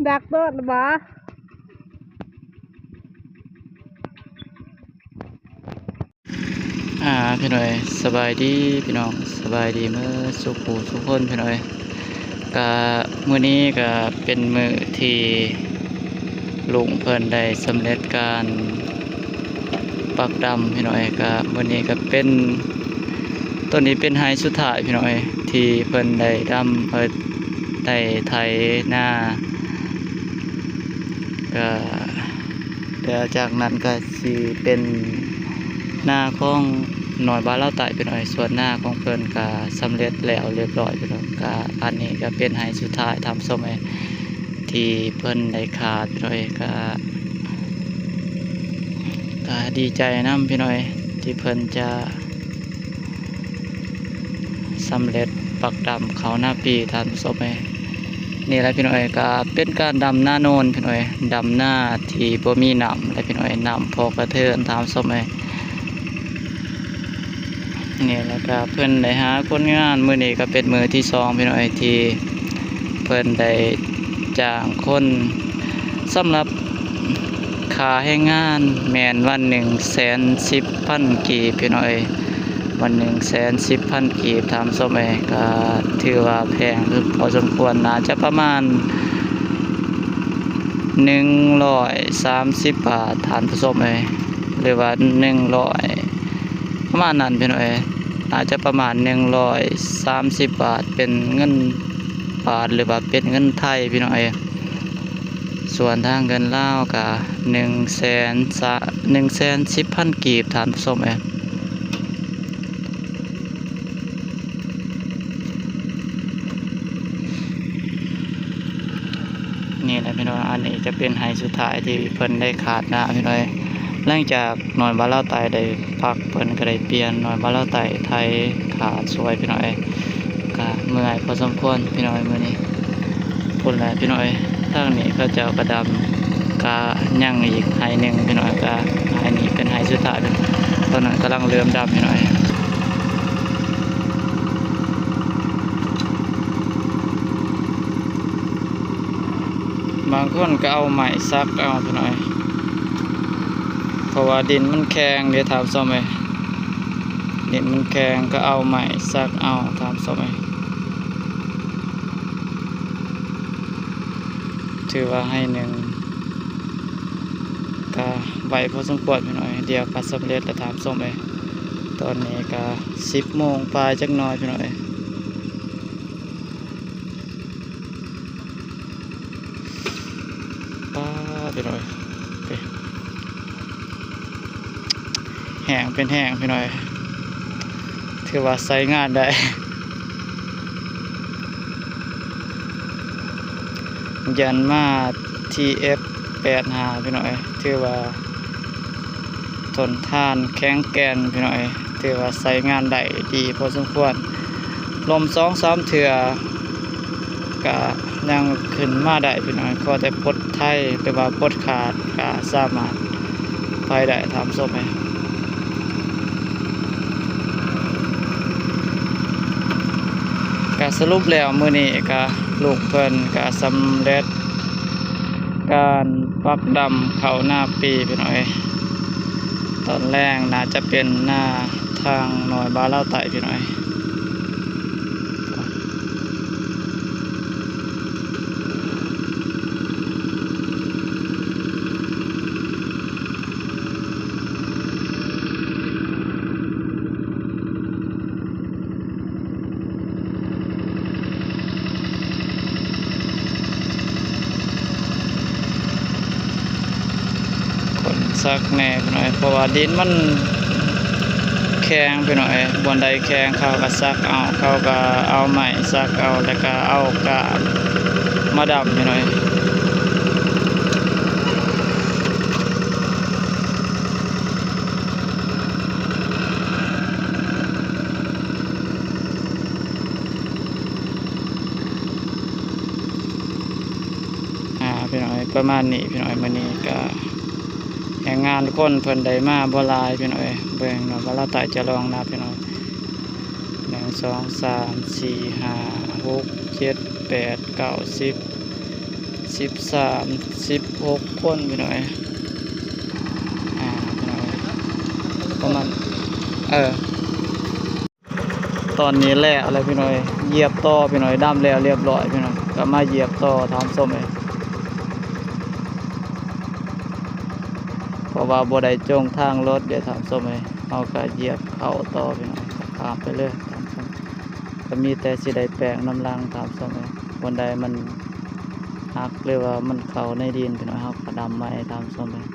ດັກໂຕດລະບໍ? ອ່າ ພີ່ນ້ອງເອີຍ ສະບາຍດີພີ່ນ້ອງ ສະບາຍດີເໝິດສູ່ຜູ້ສູ່ຄົນພີ່ນ້ອງເອີຍ. ກະມື້ນີ້ກະເປັນມື້ທີ່ລຸງເພິ່ນໄດ້ສຳເລັດການປັກດຳພີ່ນ້ອງເອີຍ. ກະມື້ນີ້ກະເປັນ ໂຕນີ້ເປັນໄຮ່ສຸດທ້າຍພີ່ນ້ອງເອີຍ ທີ່ເພິ່ນໄດ້ດຳ ເອີ ໄດ້ໄຖນາ. ກະ ແລ້ວຈາກນັ້ນກະຊິເປັນນາຂອງນ້ອຍບ່າວລາວໃຕ້ພີ່ນ້ອງເອີຍ. ສ່ວນນາຂອງເພິ່ນກະສຳເລັດແລ້ວລຽບຮ້ອຍພີ່ນ້ອງ. ກະອັນນີ້ກະເປັນໄຮ່ສຸດທ້າຍທ່ານຜູ້ຊົມເອີຍ ທີ່ເພິ່ນໄດ້ຂາດພີ່ນ້ອງເອີຍ. ກະ ກະດີໃຈນຳພີ່ນ້ອງເອີຍ ທີ່ເພິ່ນຈະ ສຳເລັດປັກດຳເຂົ້ານາປີທ່ານຜູ້ຊົມເອີຍ. ນີ້ແຫຼະພີ່ນ້ອງເອີຍ ກະເປັນການດຳນາໂນນພີ່ນ້ອງເອີຍ ດຳນາທີ່ບໍ່ມີນ້ຳແຫຼະພີ່ນ້ອງເອີຍ ນ້ຳພໍກະເທີນທ່ານຜູ້ຊົມເອີຍ. ນີ້ແຫຼະ ກະເພິ່ນໄດ້ຫາຄົນງານ ມື້ນີ້ກະເປັນມື້ທີສອງພີ່ນ້ອງເອີຍ ທີ່ເພິ່ນໄດ້ຈ້າງຄົນ ສຳລັບ ຄ່າແຮງງານແມ່ນວັນໜຶ່ງແສນສິບພັນກີບພີ່ນ້ອງເອີຍ ວັນໜຶ່ງແສນສິບພັນກີບທ່ານຜູ້ຊົມເອີຍ. ກະຖືວ່າແພງພໍສົມຄວນ ໜ້າຈະປະມານໜຶ່ງຮ້ອຍສາມສິບບາດທ່ານຜູ້ຊົມເອີຍ ຫຼືວ່າໜຶ່ງຮ້ອຍ ປະມານນັ້ນພີ່ນ້ອງເອີຍ ໜ້າຈະປະມານໜຶ່ງຮ້ອຍສາມສິບບາດ ເປັນເງິນບາດ ຫຼືວ່າເປັນເງິນໄທພີ່ນ້ອງເອີຍ. ສ່ວນທາງເງິນລາວກະໜຶ່ງແສນ ໜຶ່ງແສນສິບພັນກີບທ່ານຜູ້ຊົມເອີຍ. ນີ້ແຫຼະພີ່ນ້ອງ ອັນນີ້ຈະເປັນໄຮ່ສຸດທ້າຍທີ່ເພິ່ນໄດ້ຂາດນາພີ່ນ້ອງເອີຍ. ຫຼັງຈາກນ້ອຍບ່າວລາວໃຕ້ໄດ້ ພັກເພິ່ນກະໄດ້ປ່ຽນໜ່ວຍບ່າວລາວໃຕ້ໄທຂາດຊ່ວຍພີ່ນ້ອງເອີຍ. ກະເມື່ອຍພໍສົມຄວນພີ່ນ້ອງເອີຍມື້ນີ້. ພຸ້ນແຫຼະພີ່ນ້ອງເອີຍ ທາງນີ້ເຂົາເຈົ້າກະດຳ ກະຍັງອີກໄຮ່ໜຶ່ງພີ່ນ້ອງເອີຍ. ກະໄຮ່ນີ້ເປັນໄຮ່ສຸດທ້າຍ ຕອນນັ້ນກຳລັງເລີ່ມດຳພີ່ນ້ອງເອີຍ. ບາງຄົນກະເອົາໄມ້ສັກເອົາພີ່ນ້ອງເອີຍ ເພາະວ່າດິນມັນແຂງເດ້ທ່ານຜູ້ຊົມເອີຍ ດິນມັນແຂງກະເອົາໄມ້ສັກເອົາທ່ານຜູ້ຊົມເອີຍ. ຖືວ່າໄຮ່ໜຶ່ງກະໄວພໍສົມຄວນພີ່ນ້ອງເອີຍ ດຽວກະສຳເລັດແລ້ວທ່ານຜູ້ຊົມເອີຍ. ຕອນນີ້ກະສິບໂມງປາຍຈັກໜ່ອຍພີ່ນ້ອງເອີຍ. ປາດ ພີ່ນ້ອງເອີຍ ແຫ້ງເປັນແຫ້ງພີ່ນ້ອງເອີຍ ຖືວ່າໃຊ້ງານໄດ້ ຢັນມາ ທີເອັຟແປດຫ້າ ພີ່ນ້ອງເອີຍ ຖືວ່າ ທົນທານແຂງແກ່ນພີ່ນ້ອງເອີຍ ຖືວ່າໃຊ້ງານໄດ້ດີພໍສົມຄວນ. ລົມສອງສາມເທື່ອກະຍັງຂຶ້ນມາໄດ້ພີ່ນ້ອງເອີຍ ຂໍແຕ່ປົດໄທ ຫຼືວ່າປົດຂາດກະສາມາດໄປໄດ້ທ່ານຜູ້ຊົມເອີຍ. ກະສະຫຼຸບແລ້ວມື້ນີ້ກະ ລຸງເພິ່ນກະສຳເລັດ ການປັກດຳເຂົ້ານາປີພີ່ນ້ອງເອີຍ. ຕອນແລງໜ້າຈະເປັນນາທາງນ້ອຍບ່າວລາວໃຕ້ພີ່ນ້ອງເອີຍ. ຂົນສັກແດ່ພີ່ນ້ອງ ເພາະວ່າດິນມັນແຂງພີ່ນ້ອງ ບ່ອນໃດແຂງເຂົາກະສັກເອົາ ເຂົາກະເອົາໄມ້ສັກເອົາ ແລ້ວກະເອົາກ້າມາດຳພີ່ນ້ອງ. ອ່າ ພີ່ນ້ອງເອີຍ ປະມານນີ້ພີ່ນ້ອງເອີຍ. ມື້ນີ້ກະແຮງງານຄົນເພິ່ນໄດ້ມາບໍ່ຫຼາຍພີ່ນ້ອງເອີຍ. ເບິ່ງເນາະວ່າລາວໃຕ້ຈະລອງນັບພີ່ນ້ອງ ໜຶ່ງ ສອງ ສາມ ສີ່ ຫ້າ ຫົກ ເຈັດ ແປດ ເກົ້າ ສິບ ສິບສາມ ສິບຫົກຄົນພີ່ນ້ອງເອີຍ ອ່າ ພີ່ນ້ອງເອີຍ ປະມານ ເອີ ຕອນນີ້ແລ້ວແລ້ວພີ່ນ້ອງເອີຍ ຢຽບຕໍ່ພີ່ນ້ອງເອີຍ ດຳແລ້ວລຽບຮ້ອຍພີ່ນ້ອງ ກໍມາຢຽບຕໍ່ທ່ານຜູ້ຊົມເອີຍ ເພາະວ່າບໍ່ໄດ້ຈົ່ງທາງລົດເດ້ທ່ານຜູ້ຊົມເອີຍ ເຮົາກໍຢຽບເຂົ້າຕໍ່ພີ່ນ້ອງ ກໍຂ້າມໄປເລີຍທ່ານຜູ້ຊົມ ກໍມີແຕ່ຊິໄດ້ແປງນຳຫຼັງທ່ານຜູ້ຊົມເອີຍ ບ່ອນໃດມັນຫັກ ຫຼືວ່າມັນເຂົ້າໃນດິນພີ່ນ້ອງ ເຮົາກໍດຳໃໝ່ທ່ານຜູ້ຊົມເອີຍ.